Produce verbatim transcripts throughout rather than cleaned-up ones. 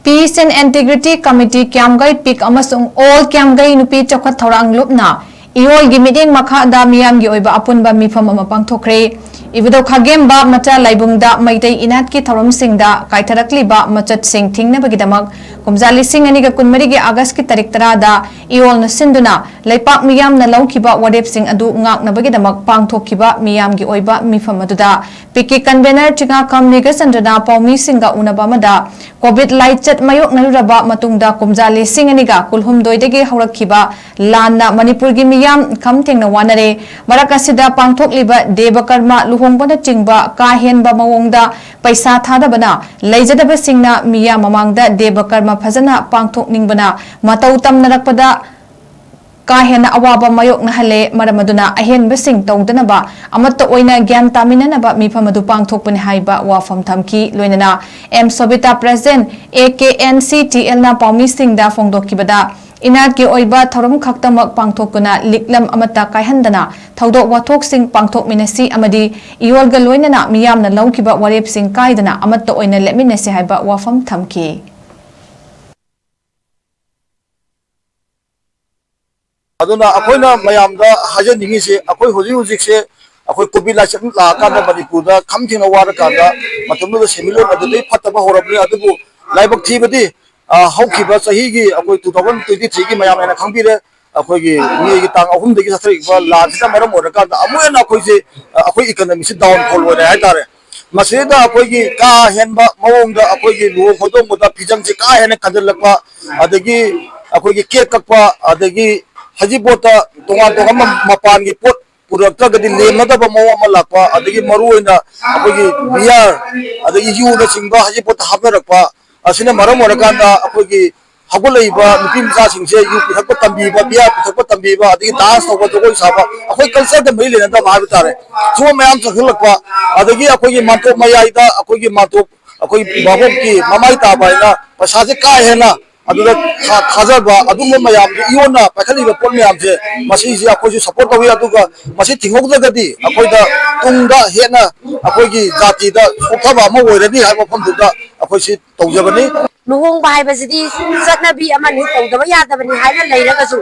Peace and Integrity Committee ꯀ꯭ꯌꯥꯝꯒꯩ ꯄꯤꯛ ꯑꯃꯁꯨꯡ All ꯀ꯭ꯌꯥꯝꯒꯩ ꯅꯨꯄꯤ ꯆꯥꯎꯈꯠ ꯊꯧꯔꯥꯡ ꯂꯨꯞꯅ ꯏꯌꯣꯜꯒꯤ ꯃꯤꯠꯌꯦꯡ ꯃꯈꯥꯗ ꯃꯤꯌꯥꯝꯒꯤ ꯑꯣꯏꯕ ꯑꯄꯨꯟꯕ ꯃꯤꯐꯝ ꯑꯃ ꯄꯥꯡꯊꯣꯛꯈ꯭ꯔꯦ꯫ ꯏꯕꯨꯙꯧ ꯈꯥꯒꯦꯝꯕ ꯃꯆꯥ ꯂꯥꯏꯕꯨꯡꯗ ꯃꯩꯇꯩ ꯏꯅꯥꯠꯀꯤ ꯊꯧꯔꯝꯁꯤꯡꯗ ꯀꯥꯏꯊꯔꯛꯂꯤꯕ ꯃꯆꯠꯁꯤꯡ ꯊꯤꯡꯅꯕꯒꯤꯗꯃꯛ ꯀꯨꯝꯖꯥ ꯂꯤꯁꯤꯡ ꯑꯅꯤꯒ ꯀꯨꯟꯃꯔꯤꯒꯤ ꯑꯥꯒꯁꯀꯤ ꯇꯥꯔꯤꯛ ꯇꯔꯥꯗ ꯏꯌꯣꯜꯅ ꯁꯤꯟꯗꯨꯅ ꯂꯩꯄꯥꯛ ꯃꯤꯌꯥꯝꯅ ꯂꯧꯈꯤꯕ ꯋꯥꯔꯦꯞꯁꯤꯡ ꯑꯗꯨ ꯉꯥꯛꯅꯕꯒꯤꯗꯃꯛ ꯄꯥꯡꯊꯣꯛꯈꯤꯕ ꯃꯤꯌꯥꯝꯒꯤ ꯑꯣꯏꯕ ꯃꯤꯐꯝ ꯑꯗꯨꯗ ꯄꯤꯛꯀꯤ convener ꯆꯤꯉꯥꯈꯝ ꯃꯦꯘꯆꯟꯗ꯭ꯔꯅ ꯄꯥꯎꯃꯤꯁꯤꯡꯒ ꯎꯅꯕ ꯑꯃꯗ COVID ꯂꯥꯏꯆꯠ ꯃꯥꯌꯣꯛꯅꯔꯨꯔꯕ ꯃꯇꯨꯡꯗ ꯀꯨꯝꯖꯥ ꯂꯤꯁꯤꯡ ꯑꯅꯤꯒ ꯀꯨꯟꯍꯨꯝꯗꯣꯏꯗꯒꯤ ꯍꯧꯔꯛꯈꯤꯕ ꯂꯥꯟꯅ ꯃꯅꯤꯄꯨꯔꯒꯤ ꯃꯤꯌꯥꯝ ꯈꯝ ꯊꯦꯡꯅ ꯋꯥꯅꯔꯦ꯫ ꯃꯔꯛ ꯑꯁꯤꯗ ꯄꯥꯡꯊꯣꯛꯂꯤꯕ ꯗꯦꯕ ꯀꯔꯃ ꯂꯨꯍꯣꯡꯕꯅꯆꯤꯡꯕ ꯀꯥ ꯍꯦꯟꯕ ꯃꯑꯣꯡꯗ ꯄꯩꯁꯥ ꯊꯥꯗꯕꯅ ꯂꯩꯖꯗꯕꯁꯤꯡꯅ ꯃꯤꯌꯥꯝ ꯃꯃꯥꯡꯗ ꯗꯦꯕ ꯀꯔꯃ ꯐꯖꯅ ꯄꯥꯡꯊꯣꯛꯅꯤꯡꯕꯅ ꯃꯇꯧ ꯇꯝꯅꯔꯛꯄꯗ ꯀꯥ ꯍꯦꯟꯅ ꯑꯋꯥꯕ ꯃꯥꯌꯣꯛꯅꯍꯜꯂꯦ꯫ ꯃꯔꯝ ꯑꯗꯨꯅ ꯑꯍꯦꯟꯕꯁꯤꯡ ꯇꯧꯗꯅꯕ ꯑꯃꯠꯇ ꯑꯣꯏꯅ ꯒ꯭ꯌꯥꯟ ꯇꯥꯃꯤꯟꯅꯅꯕ ꯃꯤꯐꯝ ꯑꯗꯨ ꯄꯥꯡꯊꯣꯛꯄꯅꯤ ꯍꯥꯏꯕ ꯋꯥꯐꯝ ꯊꯝꯈꯤ꯫ ꯂꯣꯏꯅꯅ M ꯁꯣꯕꯤꯇꯥ president A K N C T L ꯅ ꯄꯥꯎꯃꯤꯁꯤꯡꯗ ꯐꯣꯡꯗꯣꯛꯈꯤꯕꯗ, ꯏꯅꯥꯠꯀꯤ ꯑꯣꯏꯕ ꯊꯧꯔꯝ ꯈꯛꯇꯃꯛ ꯄꯥꯡꯊꯣꯛꯇꯨꯅ ꯂꯤꯛꯂꯝ ꯑꯃꯠꯇ ꯀꯥꯏꯍꯟꯗꯅ ꯊꯧꯗꯣꯛ ꯋꯥꯊꯣꯛꯁꯤꯡ ꯄꯥꯡꯊꯣꯛꯃꯤꯟꯅꯁꯤ ꯑꯃꯗꯤ ꯏꯌꯣꯜꯒ ꯂꯣꯏꯅꯅ ꯃꯤꯌꯥꯝꯅ ꯂꯧꯈꯤꯕ ꯋꯥꯔꯦꯞꯁꯤꯡ ꯀꯥꯏꯗꯅ ꯑꯃꯠꯇ ꯑꯣꯏꯅ ꯂꯦꯞꯃꯤꯟꯅꯁꯤ ꯍꯥꯏꯕ ꯋꯥꯐꯝ ꯊꯝꯈꯤ꯫ ꯑꯗꯨꯅ ꯑꯩꯈꯣꯏꯅ ꯃꯌꯥꯝꯗ ꯍꯥꯏꯖꯅꯤꯡꯉꯤꯁꯦ, ꯑꯩꯈꯣꯏ ꯍꯧꯖꯤꯛ ꯍꯧꯖꯤꯛꯁꯦ ꯑꯩꯈꯣꯏ COVID ꯂꯥꯏꯆꯠ ꯂꯥꯛꯑꯀꯥꯟꯗ ꯃꯅꯤꯄꯨꯔꯗ ꯈꯝ ꯊꯦꯡꯅ ꯋꯥꯔꯀꯥꯟꯗ ꯃꯇꯝꯗꯨꯗ ꯁꯦꯟꯃꯤꯠꯂꯣꯟ ꯑꯗꯨꯗꯩ ꯐꯠꯇꯕ ꯍꯧꯔꯕꯅꯤ꯫ ꯑꯗꯨꯕꯨ ꯂꯥꯏꯕꯛ ꯊꯤꯕꯗꯤ, ꯑ, ꯍꯧꯈꯤꯕ ꯆꯍꯤꯒꯤ ꯑꯩꯈꯣꯏ two thousand twenty three ꯒꯤ ꯃꯌꯥꯝ ꯍꯥꯏꯅ ꯈꯪꯕꯤꯔꯦ, ꯑꯩꯈꯣꯏꯒꯤ ꯃꯦꯒꯤ ꯇꯥꯡ ꯑꯍꯨꯝꯗꯒꯤ ꯆꯠꯊꯔꯛꯏꯕ ꯂꯥꯟꯁꯤꯅ ꯃꯔꯝ ꯑꯣꯏꯔꯀꯥꯟꯗ ꯑꯃꯨꯛ ꯍꯦꯟꯅ ꯑꯩꯈꯣꯏꯁꯦ, ꯑ, ꯑꯩꯈꯣꯏ economy ꯁꯤ downfall ꯑꯣꯏꯔꯦ ꯍꯥꯏꯇꯥꯔꯦ꯫ ꯃꯁꯤꯗ ꯑꯩꯈꯣꯏꯒꯤ ꯀꯥ ꯍꯦꯟꯕ ꯃꯑꯣꯡꯗ ꯑꯩꯈꯣꯏꯒꯤ ꯂꯨꯍꯣꯡ ꯈꯣꯡꯗꯣꯡꯕꯗ ꯐꯤꯖꯪꯁꯦ ꯀꯥ ꯍꯦꯟꯅ ꯈꯟꯖꯤꯜꯂꯛꯄ, ꯑꯗꯒꯤ ꯑꯩꯈꯣꯏꯒꯤ cake ꯀꯛꯄ, ꯑꯗꯒꯤ ꯍꯩꯖꯤꯡꯄꯣꯠꯇ ꯇꯣꯉꯥꯟ ꯇꯣꯉꯥꯟꯕ ꯃꯄꯥꯟꯒꯤ ꯄꯣꯠ ꯄꯨꯔꯛꯇ꯭ꯔꯒꯗꯤ ꯂꯦꯝꯅꯗꯕ ꯃꯑꯣꯡ ꯑꯃ ꯂꯥꯛꯄ, ꯑꯗꯒꯤ ꯃꯔꯨꯑꯣꯏꯅ ꯑꯩꯈꯣꯏꯒꯤ beer, ꯑꯗꯒꯤ ꯌꯨꯅꯆꯤꯡꯕ ꯍꯩꯖꯤꯡꯄꯣꯠꯇ ꯍꯥꯞꯅꯔꯛꯄ, ꯑꯁꯤꯅ ꯃꯔꯝ ꯑꯣꯏꯔꯀꯥꯟꯗ ꯑꯩꯈꯣꯏꯒꯤ ꯍꯧꯒꯠꯂꯛꯏꯕ ꯅꯨꯄꯤ ꯃꯆꯥꯁꯤꯡꯁꯦ ꯌꯨ ꯄꯤꯊꯛꯄ ꯇꯝꯕꯤꯕ, beer ꯄꯤꯊꯛꯄ ꯇꯝꯕꯤꯕ, ꯑꯗꯒꯤ dance ꯇꯧꯕ, ꯖꯒꯣꯏ ꯁꯥꯕ, ꯑꯩꯈꯣꯏ culture ꯗ ꯃꯔꯤ ꯂꯩꯅꯗꯕ ꯍꯥꯏꯕ ꯇꯥꯔꯦ, ꯁꯤꯒꯨꯝꯕ ꯃꯌꯥꯝ ꯆꯪꯁꯤꯜꯂꯛꯄ, ꯑꯗꯒꯤ ꯑꯩꯈꯣꯏꯒꯤ ꯃꯥꯟꯇꯣꯞ ꯃꯌꯥꯏꯗ ꯑꯩꯈꯣꯏꯒꯤ ꯃꯥꯟꯇꯣꯞ, ꯑꯩꯈꯣꯏ ꯚꯥꯕꯣꯛꯀꯤ ꯃꯃꯥꯏ ꯇꯥꯕ ꯍꯥꯏꯅ ꯄꯩꯁꯥꯁꯦ ꯀꯥ ꯍꯦꯟꯅ ꯑꯗꯨꯗ ꯊꯥ-, ꯊꯥꯖꯕ ꯑꯗꯨꯝꯕ ꯃꯌꯥꯝꯗꯨ, ꯏꯌꯣꯟꯅ ꯄꯥꯏꯈꯠꯂꯤꯕ ꯄꯣꯠ ꯃꯌꯥꯝꯁꯦ, ꯃꯁꯤꯁꯦ ꯑꯩꯈꯣꯏꯁꯨ ꯁꯞꯄꯣꯔꯠ ꯇꯧꯏ꯫ ꯑꯗꯨꯒ ꯃꯁꯤ ꯊꯤꯡꯍꯧꯗ꯭ꯔꯒꯗꯤ ꯑꯩꯈꯣꯏꯗ ꯇꯨꯡꯗ ꯍꯦꯟꯅ ꯑꯩꯈꯣꯏꯒꯤ ꯖꯥꯇꯤꯗ ꯁꯣꯛꯊꯕ ꯑꯃ ꯑꯣꯏꯔꯅꯤ ꯍꯥꯏꯕ ꯋꯥꯐꯝꯗꯨꯗ ꯑꯩꯈꯣꯏꯁꯤ ꯇꯧꯖꯕꯅꯤ꯫ ꯂꯨꯍꯣꯡꯕ ꯍꯥꯏꯕꯁꯤꯗꯤ ꯆꯠꯅꯕꯤ ꯑꯃꯅꯤ, ꯇꯧꯗꯕ ꯌꯥꯗꯕꯅꯤ ꯍꯥꯏꯅ ꯂꯩꯔꯒꯁꯨ,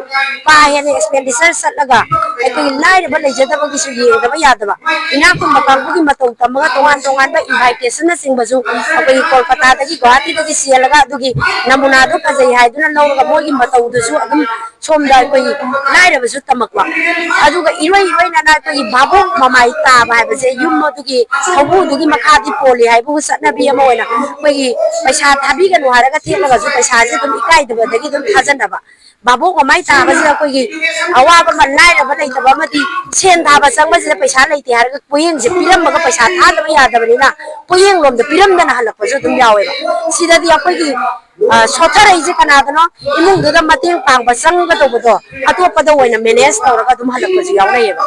ꯀꯥ ꯍꯦꯟꯅ expenditure ꯆꯠꯂꯒ ꯑꯩꯈꯣꯏꯒꯤ ꯂꯥꯏꯔꯕ ꯂꯩꯖꯗꯕꯒꯤꯁꯨ ꯌꯦꯡꯗꯕ ꯌꯥꯗꯕ, ꯏꯅꯥꯛ ꯈꯨꯟꯕ ꯀꯥꯡꯕꯨꯒꯤ ꯃꯇꯧ ꯇꯝꯃꯒ ꯇꯣꯉꯥꯟ ꯇꯣꯉꯥꯟꯕ invitation ꯅꯆꯤꯡꯕꯁꯨ ꯑꯩꯈꯣꯏꯒꯤ ꯀꯣꯜꯀꯇꯥꯗꯒꯤ, ꯒꯨꯋꯥꯍꯥꯇꯤꯗꯒꯤ ꯆꯦꯜꯂꯒ ꯑꯗꯨꯒꯤ ꯅꯃꯨꯅꯥꯗꯣ ꯐꯖꯩ ꯍꯥꯏꯗꯨꯅ ꯂꯧꯔꯒ ꯃꯣꯏꯒꯤ ꯃꯇꯧꯗꯨꯁꯨ ꯑꯗꯨꯝ ꯁꯣꯝꯗ ꯑꯩꯈꯣꯏꯒꯤ ꯂꯥꯏꯔꯕꯁꯨ ꯇꯝꯃꯛꯄ꯫ ꯑꯗꯨꯒ ꯏꯔꯣꯏ ꯏꯔꯣꯏꯅꯅ ꯑꯩꯈꯣꯏꯒꯤ ꯚꯥꯕꯣꯛ ꯃꯃꯥꯏ ꯇꯥꯕ ꯍꯥꯏꯕꯁꯦ ꯌꯨꯝ ꯑꯗꯨꯒꯤ ꯍꯧꯕꯨꯗꯨꯒꯤ ꯃꯈꯥꯗꯤ ꯄꯣꯜꯂꯤ ꯍꯥꯏꯕꯕꯨ ꯆꯠꯅꯕꯤ ꯑꯃ ꯑꯣꯏꯅ ꯑꯩꯈꯣꯏꯒꯤ ꯄꯩꯁꯥ ꯊꯥꯕꯤꯒꯅꯨ ꯍꯥꯏꯔꯒ ꯊꯦꯠꯂꯒꯁꯨ ꯄꯩꯁꯥꯁꯦ ꯑꯗꯨꯝ ꯏꯀꯥꯏꯗꯕꯗꯒꯤ ꯑꯗꯨꯝ ꯊꯥꯖꯅꯕ꯫ ꯚꯥꯕꯣꯛ ꯃꯃꯥꯏ ꯇꯥꯕꯁꯤꯗ ꯑꯩꯈꯣꯏꯒꯤ ꯑꯋꯥꯕ ꯑꯃ, ꯂꯥꯏꯔꯕ ꯂꯩꯇꯕ ꯑꯃꯗꯤ ꯁꯦꯟ ꯊꯥꯕ ꯆꯪꯕꯁꯤꯗ ꯄꯩꯁꯥ ꯂꯩꯇꯦ ꯍꯥꯏꯔꯒ ꯄꯣꯌꯦꯡꯁꯦ ꯄꯤꯔꯝꯃꯒ ꯄꯩꯁꯥ ꯊꯥꯗꯕ ꯌꯥꯗꯕꯅꯤꯅ ꯄꯣꯌꯦꯡꯂꯣꯝꯗ ꯄꯤꯔꯝꯗꯅ ꯍꯜꯂꯛꯄꯁꯨ ꯑꯗꯨꯝ ꯌꯥꯎꯋꯦꯕ꯫ ꯁꯤꯗꯗꯤ ꯑꯩꯈꯣꯏꯒꯤ, ꯑ, ꯁꯣꯠꯊꯔꯛꯏꯁꯦ ꯀꯅꯥꯗꯅꯣ? ꯏꯃꯨꯡꯗꯨꯗ ꯃꯇꯦꯡ ꯄꯥꯡꯕ ꯆꯪꯒꯗꯧꯕꯗꯣ ꯑꯇꯣꯞꯄꯗ ꯑꯣꯏꯅ manage ꯇꯧꯔꯒ ꯑꯗꯨꯝ ꯍꯜꯂꯛꯄꯁꯨ ꯌꯥꯎꯅꯩꯌꯦꯕ꯫